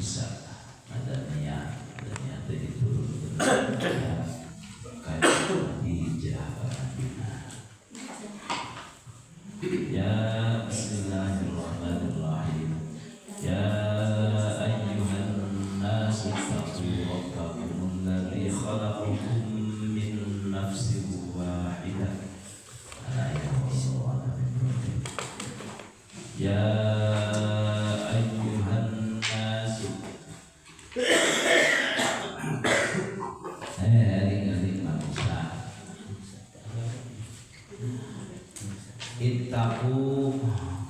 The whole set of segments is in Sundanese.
bisa Madaniyah Madaniyah teh diturunkeun ka hijrah ka Madinah. Ya bismillahirrahmanirrahim. Ya ayyuhan nasu taqu rabbakumul ladzi khalaqakum min nafsin wahidah. Ya ayyuhan nasu eling-eling manusia ittaqu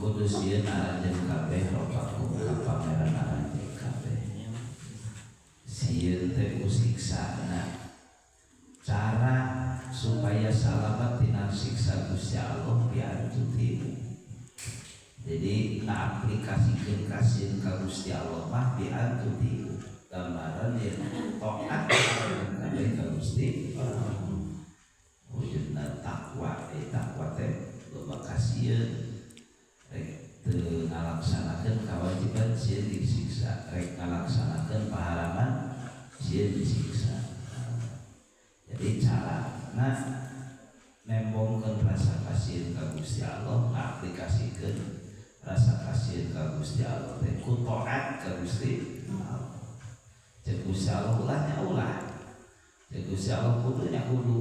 kudu sieun aranjeun kabeh rabbakum ka pangeran aranjeun kabeh sieun teh ku siksana cara supaya salamat tina siksa Gusti Allah diantuti. Jadi ngaaplikasikeun kasieun ka Gusti Allah mah diantuti gambaran yen taat kabeh ka Gusti Allah. Wujudna takwa, takwa teh loba kasieun rek teu ngalaksanakeun kawajiban sieun disiksa, rek ngalaksanakeun paharaman sieun disiksa. Jadi carana nembongkeun rasa kasieun ka Gusti Allah, ngaplikasikeun rasa kasieun ka Gusti Allah teh ku taat ka Gusti Allah. Ceuk Gusti Allah ulah nya ulah, ceuk Gusti Allah kudu nya kudu.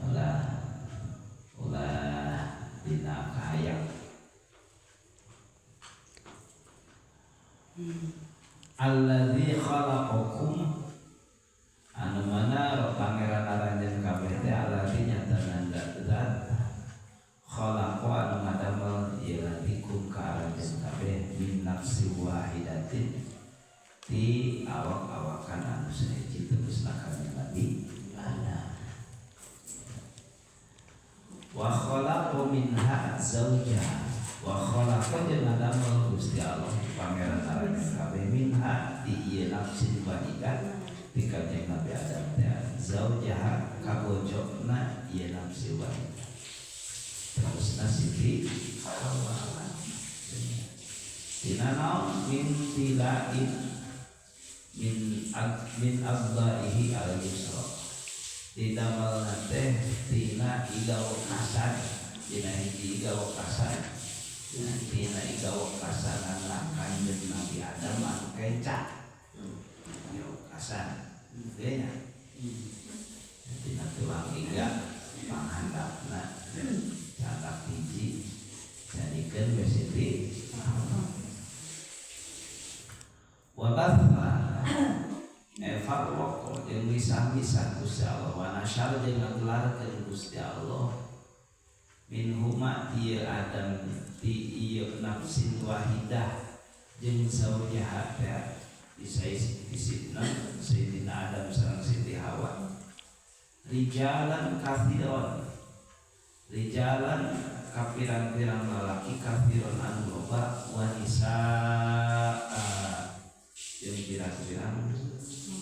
Ulah ulah dina kahayang. Allazi khalaqakum anu mana pangeran aranjeun kabeh teh allazi nyata zat khalaqa anu ngadamel ieu ladikum ka aranjeun kabeh min nafsi wahidatin ti awak-awakan anu sahiji tegasna kanjeng Nabi Adam. Wa khalaqa minha zaujaha wa khalaqa jeung ngadamel Gusti Allah pangeran aranjeun kabeh minha ti ieu nafsin wahidah ti kanjeng Nabi Adam teh zaujaha kabojona ieu nafsi wahidah terusna Siti Hawa tina naon min tilain min adlaihi al yusra didamelna teh tina igaw kasan tina hiji igaw kasan tina igaw kasanana kanjeng Nabi Adam anu kenca igaw kasan teh nya tina tulang iga panghandapna catak hiji jadikeun we Siti wa batha farraq jeung misah-misah Gusti Allah wa nasyar jeung ngagelarkeun Gusti Allah min huma ti Adam ti ieu nafsin wahidah jeung zaujaha teh disipna Sayyidina Adam sareng Siti Hawa rijalan katsiran rijalan kapirang-pirang lalaki katsiran anu loba wanisa jeung pirang-pirang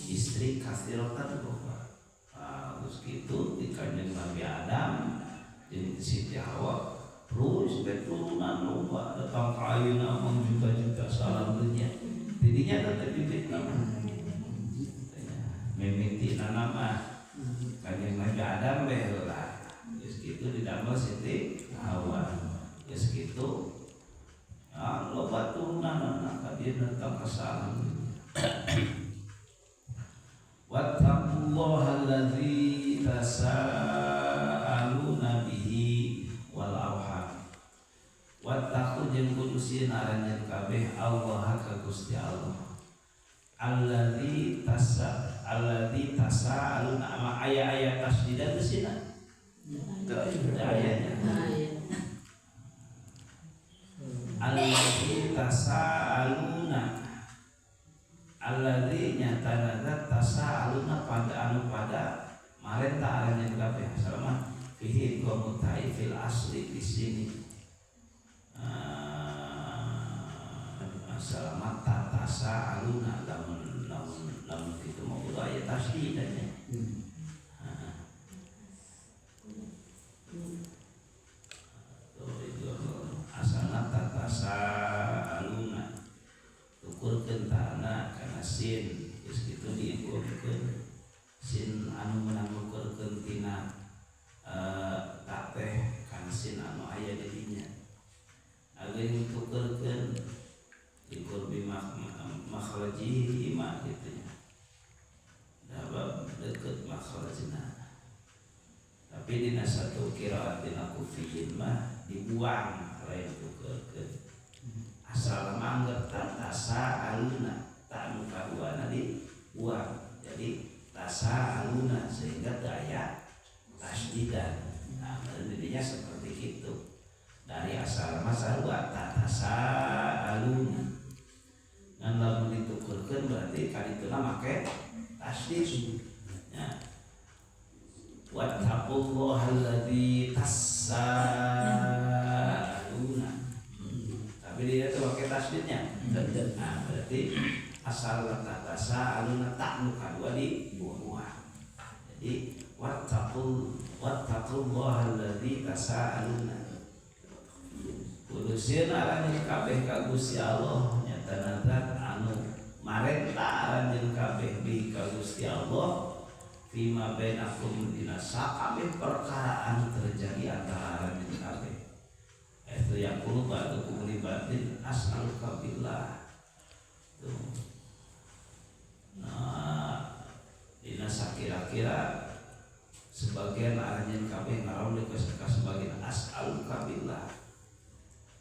istri katsiratan loba. Terus kitu di kanjeng Nabi Adam jeung Siti Hawa terus keturunan loba datang ka ayeuna mah juta-juta salam dunya. Tidinya teh bibitna mah mimitina mah kanjeng Nabi Adam we heula. Geus kitu didamel Siti Hawa. Geus kitu loba turunan ka dieu datang ka salam. Wattaqullaha allazi tasaaluna bihi wal arham. Wattaqu jeung kudu sieun aranjeun kabeh Allah ka Gusti Allah. Allazi tasa allazi tasaaluna ama aya-aya tasdidan teu sina? Teu aya nya. Allazi tasaaluna allazi nyatana tasaaluna pada anu pada marenta aranjeun kabeh salama fihi idghamu fil asli di sini salama tasaaluna lamun lamun lamun kitu mah kudu aya tasdidan nya. Tuh itu asalna tasaaluna sin geus kitu diikurkeun sin anu meunang nukerkeun tina ta teh kana sin anu aya di dinya ageung tukerkeun diqurbi makhrajihi ma kitu nya dabab deukeut makhrajna. Tapi dina satu qiraat dina kufiyin mah dibuang lain tukerkeun asal mangga tasa aluna ta nu kaduana dibuang jadi tasa aluna sehingga teu aya tasdidan. Nah jadinya seperti itu dari asal mah sarua tasa aluna ngan lamun ditukerkeun berarti kadituna make tasdid nya. Wattaqullaha allazi tasaaluna. Tapi dia tuh pakai tasdidnya. Nah, berarti asal tasaaluna tak nu kadua dibuang. Jadi wattaqullaha allazi tasaaluna. Kudu sieun aranjeun kabeh ka Gusti Allah nyatana zat anu marenta aranjeun kabeh bi ka Gusti Allah fima bainakum dina sakabeh perkara anu terjadi antara aranjeun kabeh. Itu yaqulu ba'dukum li ba'din as'aluka billah. Tuh. Nah, dina sakira-kira sebagian aranjeun kabeh ngaraon ka sebagian as'aluka billah.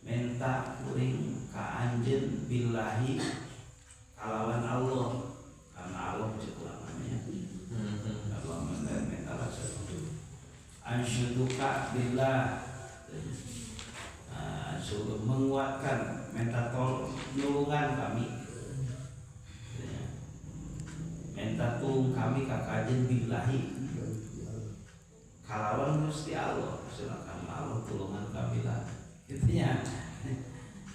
Menta kuring ka anjeun billahi kalawan Allah karena Allah cek ulamanya. Allah minta ansyuduka billah. Suruh menguatkan minta tolong nulungan kami minta tulung kami ka kajen billahi kalawan Gusti Allah silakan Allah tulungan kami lah gitunya.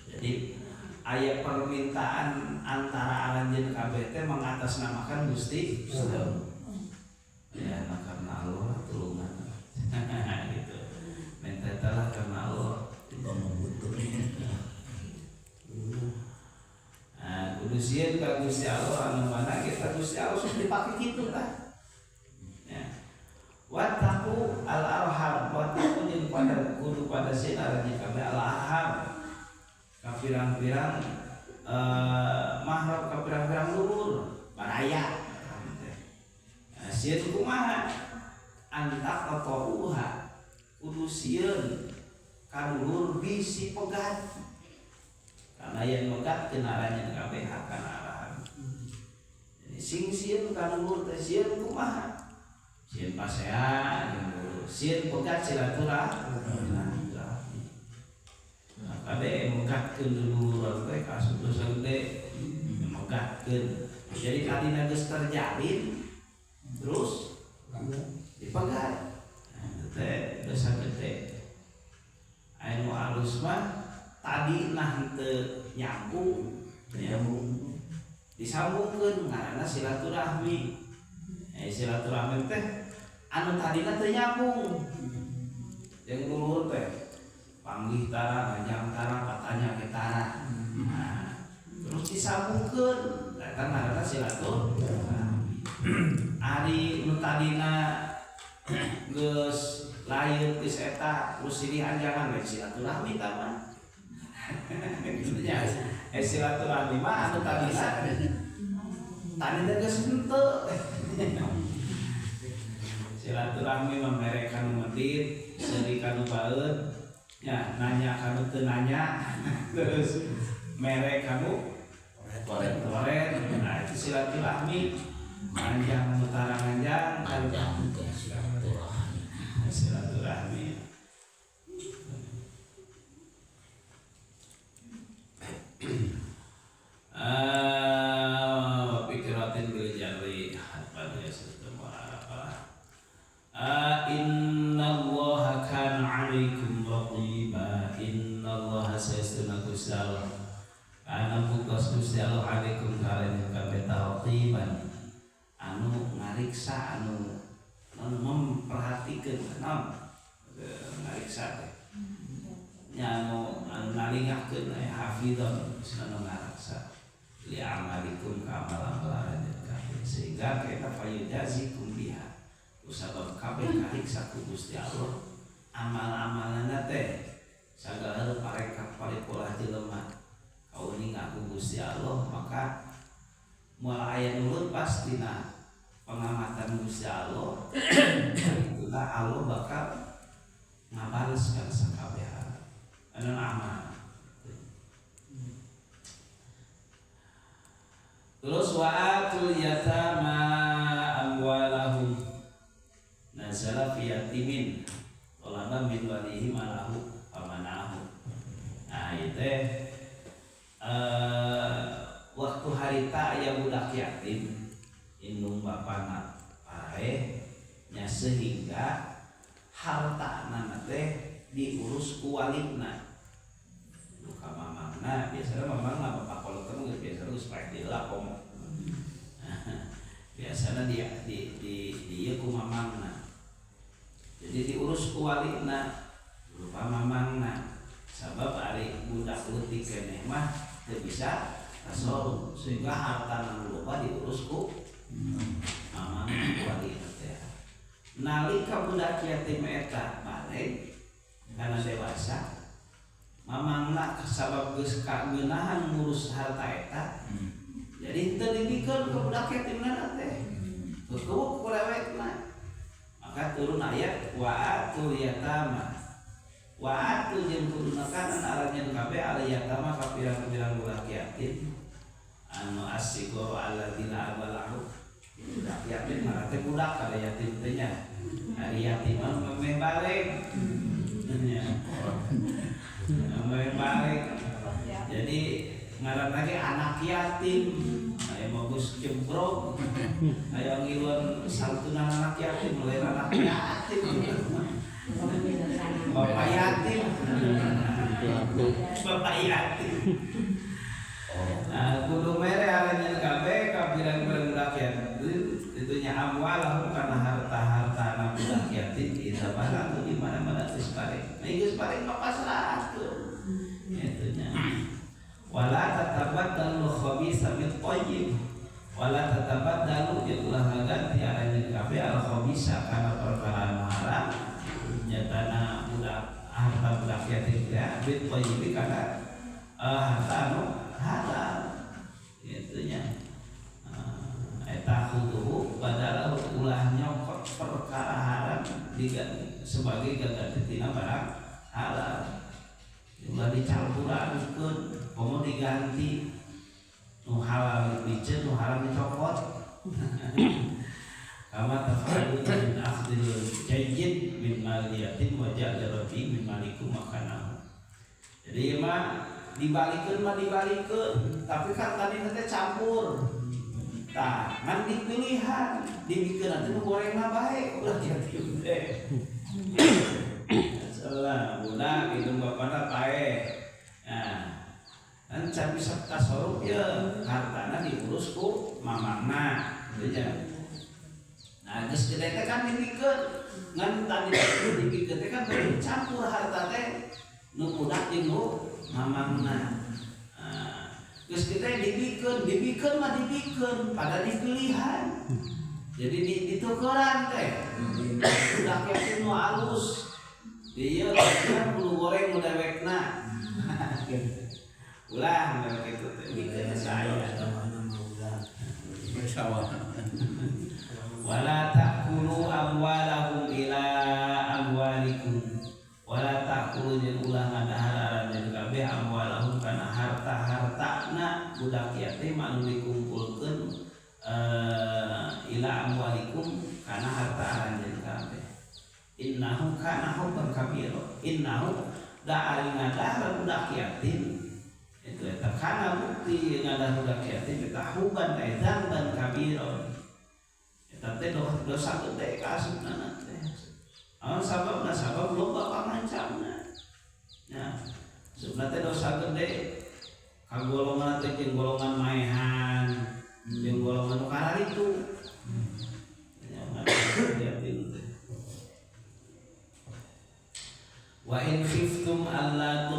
Jadi aya permintaan antara aranjeun kabeh teh mengatasnamakan Gusti Allah ya, nah, karena Allah tulungan gitu minta telah karena Allah. Nah, kudu sieun ka Gusti Allah anu mana kita Gusti Allah sok dipake kitu tah. Ya. Wattaqu al arham, wattaqu jeung pada kudu pada sieun aranjeun kabeh al arham. Ka pirang-pirang mahram ka pirang-pirang dulur baraya. Nah, sieun kumaha? Antak atauha kudu sieun ka dulur bisi pegat. Karena yang megat kenarannya kabeh kana arahan. Jadi sing sieun ka dulur teh sieun kumaha? Sieun pasea jeung dulur, sieun pegat silaturahmi. Nah, kade megatkeun dulur teh ka dosa gede megatkeun. Jadi tadina geus terjalin terus dipegat. Nah, teh dosa gede. Anu alus mah tadi nah teu nyambung disambungkeun ngaranna silaturahmi. Silaturahmi teh anu tadina teu nyambung jeung dulur teh panggih tara ngajang tara patanya ge tara. Nah, terus disambungkeun eta ngaranna silaturahmi. Ari nu tadina geus lain geus eta terus silih anjangan we silaturahmi tah mah. Gitu nya. Silaturahmi mah anu tadina tadina geus henteu. Silaturahmi mah mere kanu medit, seuri kanu baeud, nya nanya kanu teu nanya, terus mere kanu koret. Nah, itu silaturahmi. Anjang mutara nganjang, anjang teh silaturahmi. Silaturahmi. Pikiratin bil jarri pada semua apa. Innallaha kana 'alaikum raqiba. Innallaha sayastuna Gusti Allah. Kana buktos Gusti Allah 'alaikum kalian kabeh raqiban. Anu ngariksa anu memperhatikan naon ngariksa teh. Nya anu anu nalingakeun hafizon anu ngaraksa. Li amalikum ka amal-amal aranjeun kabeh sehingga kita fayujazikum biha kusabab kabeh kariksa ku Gusti Allah amal-amalna teh sagala rupa parekap paripolah jelema kauninga ku Gusti Allah maka moal aya nu leupas tina pengamatan Gusti Allah itulah Allah bakal ngabales kana sakabeh anu amal. Terus wa'atul yatama amwalahum nazala fi yatimin talaba min walihi malahu pamanahu. Nah ieu teh waktu harita aya budak yatim indung bapana paraeh nya sehingga hartana teh diurus ku walina. Nu ka mamangna biasana mamangna bapak kolot teh geus biasa geus paeh deui komo. Biasana dia di ieu ku mamangna. Jadi diurus ku walina rupa mamangna. Sabab ari budak leutik keneh mah teu bisa tasarruf sehingga harta nu loba diurus ku mamangna ku walina teh. Nalika budak yatim eta balik kana dewasa mamangna sabab geus kageunahan ngurus harta eta jadi teu dibikeun ka budak yatimna teh keukeut ku dewekna maka turun ayat wa'atul yatama wa'atu jeung kudu nekanan aranjeun kabeh al yatama ka pirang-pirang budak yatim anu asigor alladzina abalahu budak yatim mah teh budak kada yatim teh nya ari yatim mah memeh balik nya memeh balik jadi ngaran lagi anak yatim aya bagus jembrok aya ngiluan santunan anak yatim lain anak yatim bapak yatim bapak yatim. Nah kudu mere aranjeun kabeh ka pirang-pirang budak yatim itu nya amwalahum kana harta-harta na budak yatim kita barang di mana-mana geus balik nah geus balik mah pasrahkeun kitu nya wala tatabaddalu khabisa bit thayyib wala tatabaddalu jeung ulah ngaganti aranjeun kabeh al khabisa kana perkara anu haram nyatana budak harta budak yatim teh bit thayyib kana harta anu halal kitu nya eta khuduhu badalahu ulah nyokot perkara haram diganti sebagai gaganti tina barang halal ulah dicampurankeun komo diganti nu halal dipiceun nu haram dicokot kama tafa'aluna min akhdil jayyid min mal yatim wa ja'al rabbi min malikum makanahu. Jadi mah dibalikeun mah dibalikeun tapi kan tadi teh campur tah ngan dipilihan dibikeun teh nu gorengna bae ulah yatim teh salah budak itu bapana paeh nah kan can bisa tasarruf ye hartana diurus ku mamangna kitu nya. Nah geus gede teh kan dibikeun ngan tadi dibikeun teh kan campur harta teh nu budak jeung nu mamangna. Nah, geus gede dibikeun dibikeun mah dibikeun pada dipilihan jadi ditukeran teh budak yatim nu alus dieu kan kudu goreng nu dewekna ulah dewek itu teh bikeun saya Sawah. Wala ta'kulu amwalahum ila amwalikum wala ta'kulu jeung ulah ngadahar aranjeun kabeh amwalahum kana harta-hartana budak yatim anu dikumpulkeun ila amwalikum kana harta aranjeun kabeh innahu kana hubban kabira innahu da ari ngadahar budak yatim itu eta kana bukti ngadahar budak yatim eta huban dzamban kabira eta teh dosa gede ka asupna teh. Awan sababna sabab loba pangancamna. Nya asupna teh dosa gede ka golongan teh jeung golongan maehan jeung golongan nu kararitu. Nya yatim teh. Wa in khiftum alla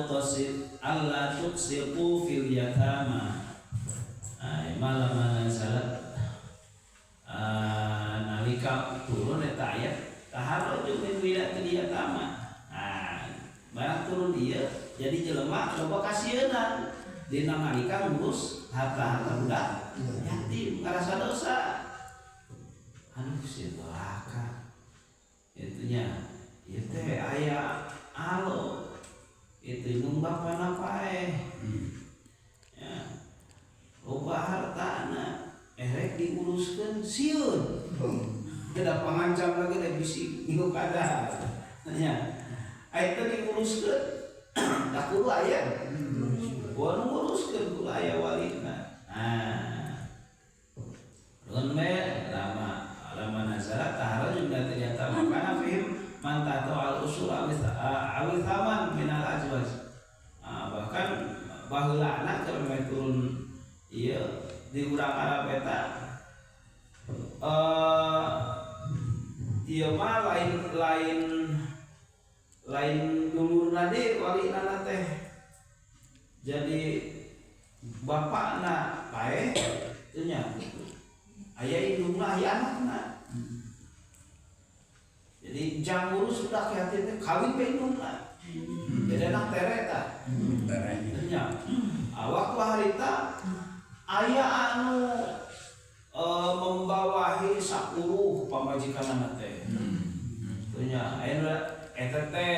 tuqsitu fil yatama. Loba kasieuna dina nalika ngurus harta-harta budak yatim, ngarasa dosa. Aduh, sieun doraka itunya, ieu teh aya alo itu indung bapana paeh ya, loba hartana, erek diuruskeun sieun, tidak pengancam lagi deh, bisi minggu kada nya. Aya teh diuruskeun da kudu aya. Wah, nu nguruskeun kudu aya walina. Nah, Run lama lama nazala taharaju ternyata makana fihim man tahta al usul awi thaman minal azwaj. Nah, bahkan baheulana keur meh turun ieu di urang Arab eta, ieu mah lain lain lain dulurna deui walina teh. Jadi bapakna paeh teu nya, aya indungna, aya anakna. Jadi jang ngurus budak yatim teh kawin be indungna, jadi anak tere tah nya. Waktu harita aya anu membawahi 10 pamajikanana teh. Teu nya, aya eta teh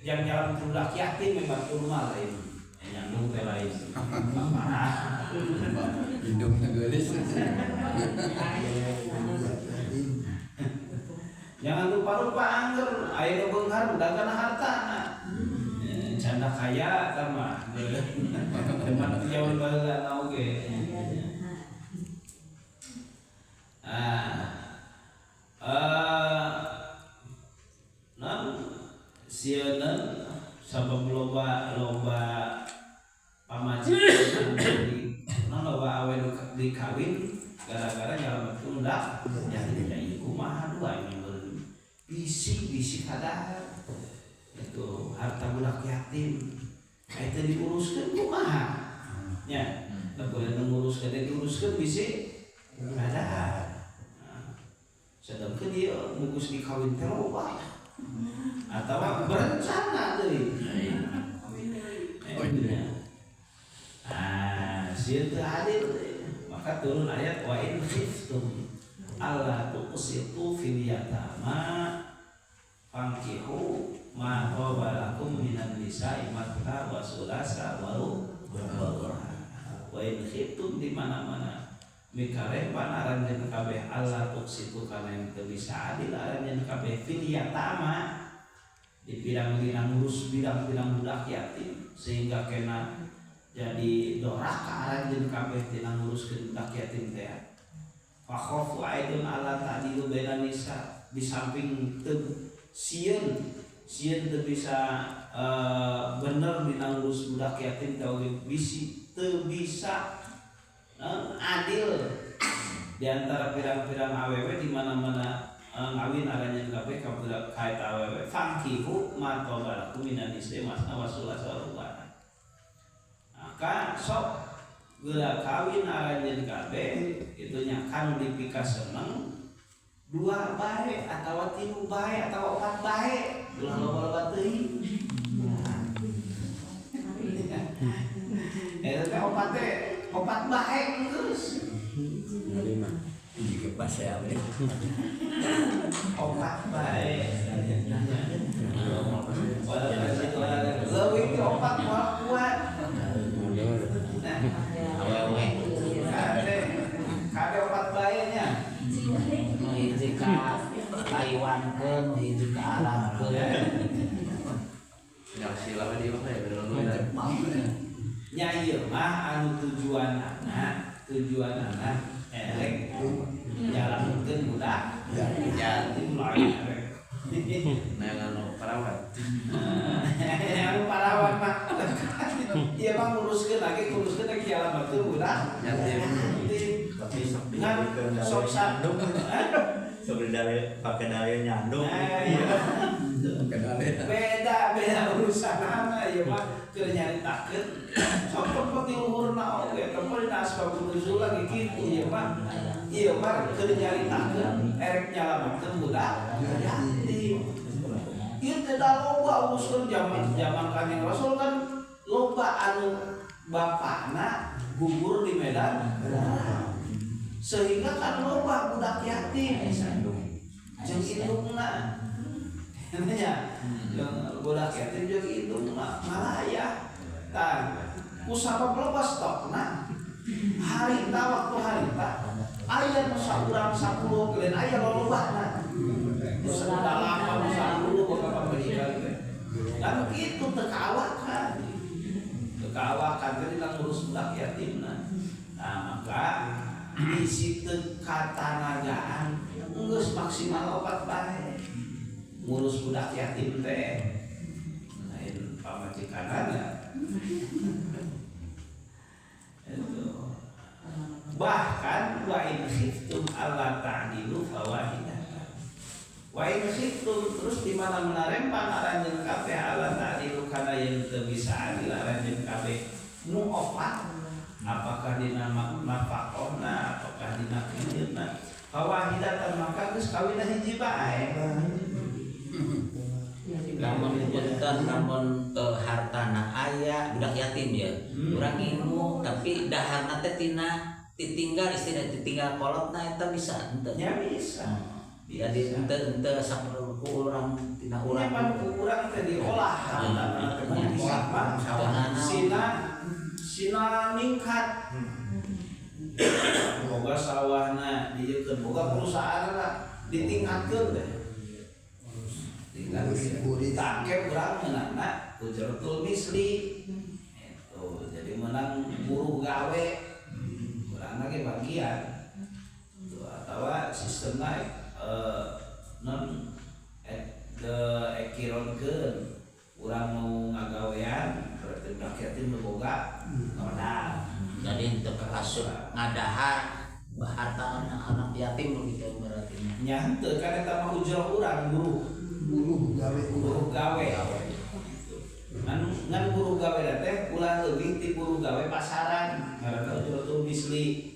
yang jalan budak yatim memang mah lain. Nyandung teh lain. Parah. Indungna geulis. Jangan lupa-lupa angger aya nu beunghar dagang hartana. Canda kaya eta mah. Zaman zaman baheula oge. Ah. Non sieuna sabab loba loba pamajikan di non loba awe nu dikawin gara-gara nyalametkeun budak yatim. Ya ieu kumaha dua ini bisi-bisi kadar itu harta budak yatim eta diuruskeun kumaha nya, lamun nguruskeun teh diuruskeun bisi kadar. Nah, sedangkan dia mugus dikawin teh loba atawa berencana deui. Oh, iya. Ah, sieun teu adil, maka turun ayat wa in khiftum alla tuqsitu fil yatama fankihu ma thaba lakum minan nisa'i matna wa sulasa wa ruba'. Wa in khiftum di mana-mana mikarepan aranjeun kabeh alla tuqsitu kana yang teu bisa adil aranjeun kabeh fil yatama di pirang-pirang ngurus pirang-pirang budak yatim sehingga kena jadi doraka aranjeun kabeh tina nguruskeun budak yatim teh. Fa khafu aidun alla ta'dilu baina nisa, di samping teu sieun sieun teu bisa bener dina ngurus budak yatim teh oge bisi teu bisa adil di antara pirang-pirang awewe di mana-mana ngawin aranjeun kabeh ka budak ka eta awewe, fankihu ma thaba lakum minan nisa masna wa sulasa wa ruba'. Maka sok geura kawin aranjeun kabeh itu nya kan dipika seneng dua bae atawa tilu bae atawa opat bae, ulah loba-loba teuing. Eta teh opat teh opat bae geus. Lima. Jika pas ya. Opat bae. Leuwih ti opat moal kuat. Nah, Awewe. Kade kade opat bae nya. Nu hiji ka Taiwankeun, nu hiji ka Arabkeun. Ya sila we di mah ya bener. Nya ieu mah anu tujuanana erek nyalamkeun budak yatim lain erek. Nah, anu parawan. Anu parawan mah ieu mah nguruskeun lagi nguruskeun rek nyalametkeun budak Yatim. Tapi sok Ngan dijadikeun dalil sok sa nyandung. Hah? Sok didalil pake dalil nyandung. Nah, iya. Beda beda urusan anak ieu mah keur nyaritakeun sok tempat di luhurna oge tempat dina asbabun nuzul lagi kitu. Ieu mah keur nyaritakeun erek nyalametkeun budak yatim. Ieu teh da loba urusan zaman zaman Kanjeng Rasul kan. Loba anu bapakna gugur di medan perang, sehingga kan loba budak yatim jeung indungna nya, jeung budak yatim jeung indungna malaya. Tah, ku sabab loba stokna harita, waktu harita aya nu saurang 10 lain aya lolobana, nu dalapan, nu 10 boga pamajikan teh. Kan kitu teu kaawakan, teu kaawakan teh dina ngurus budak yatimna. Nah, maka di situ katanagaan geus maksimal opat bae ngurus budak yatim teh, lain pamajikanana itu. Bahkan wa in khiftum alla ta'dilu fawahidah. Wa in khiftum, terus di mana menarempang aranjeun kabeh, alla ta'dilu kana yen teu bisa adil aranjeun kabeh nu opat, apakah dina nafaqahna, apakah dina kieu, fawahidatan, maka geus kawinna hiji bae. Lamun punten, lamun hartana aya budak yatim ya, urang ngingu tapi daharna teh tina ditinggal istilah ditinggal kolotna, eta bisa henteu? Ya bisa. Jadi henteu henteu saperlu ku urang tina urang urang. Pan ku urang teh diolah hartana teh, bisa mah sina sina ningkat, boga sawahna dijiekeun, boga perusahaan lah, ditingkatkeun teh, tingkat tangke urang meunangna ujratul misli itu, jadi menang buruh gawe urang lagi bagian. Tuh, atau sistemna non de ekironkeun urang mau ngagawean berarti budak yatim nu boga modal. Jadi henteu asup ngadahar harta anak-anak yatim begitu berarti? Nya henteu, kan eta mah ujrah urang buruh. Buruh gawe. Buruh gawe ngan ngan buruh gawe teh ulah leuwih ti buruh gawe pasaran, ngaranna ujratul misli.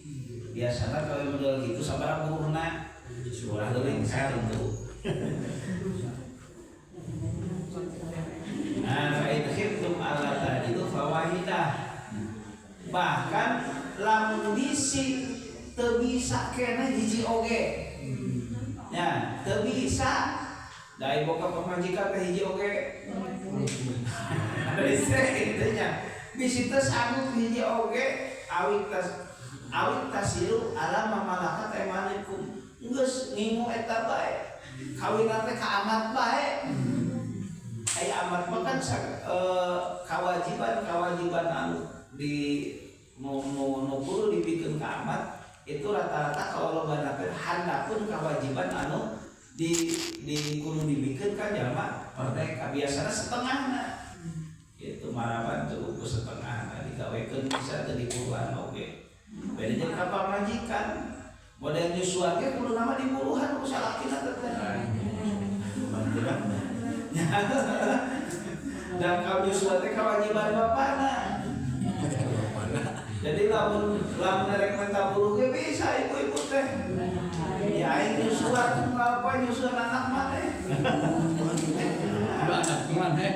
Biasana gawe model gitu sabaraha buruhna, ulah leuwih ti sakitu. Nah, fa in khiftum alla ta'dilu fawahidah. Bahkan lamun bisi teu bisa keneh hiji oge nya, teu bisa da boga pamajikan teh hiji oge bisa gitu nya, bisi teu sanggup hiji oge, awit tas awit tasilu ala ma malakat aimanikum, geus ngingu eta bae, kawinan teh ka amat bae. Aya amat mah kan kewajiban kewajiban anu di nu nu nu kudu dipikeun ka amat itu rata-rata kalau loba teh handapun kewajiban anu di kudu dibikeun ka jalma merdeka biasana setengahna gitu, maraban cukup ku setengah digawekeun, bisa teu diburuhan oge. Beda jeung ka pamajikan, model nyusuan ge kudu nama diburuhan ku salakina teh. Dan kalau nyusuan teh kewajiban bapana. Jadi lamun lamun rek minta buruh ge bisa ibu-ibu teh. Ya aing nyusuan apa, nyusuan anak maneh. Anak mana?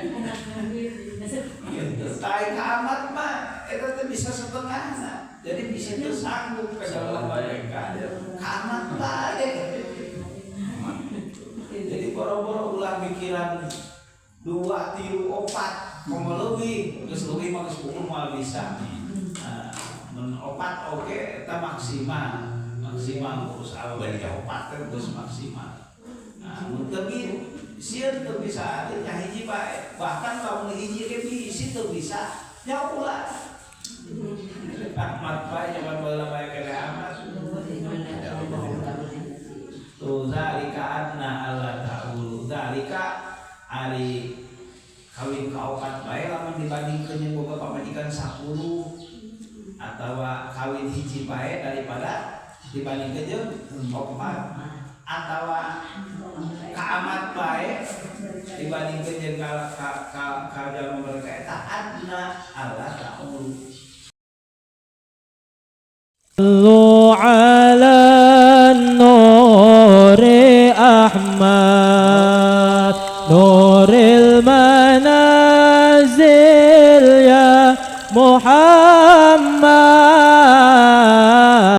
Gitu. Tai ka amat mah eta teh bisa setengahna. Jadi bisa teu sanggup ke dalam mereka. Ka amat bae. Jadi boro-boro ulah mikiran dua, tilu, opat, komo leuwih, geus leuwih mah geus pukul moal bisa. Nah, mun opat oge eta maksimal. Maksimal ngurus awewe ge opat teh geus maksimal. Nah, mun teu sieun teu bisa teh nya hiji bae. Bahkan lamun hiji ge bisi teu bisa, nya ulah. Amat bae zaman baheula bae keneh amat. Tuh, zalika adna alla ta'ulu. Zalika ari kawin ka opat bae lamun dibandingkeun jeung boga pamajikan 10 atawa kawin hiji bae daripada dibandingkeun jeung opat atawa ka amat bae dibandingkeun jeung ka ka ka, ka jalma mereka, eta adna alla ta'ulu. صلوا على النور أحمد نور. المنازل يا محمد.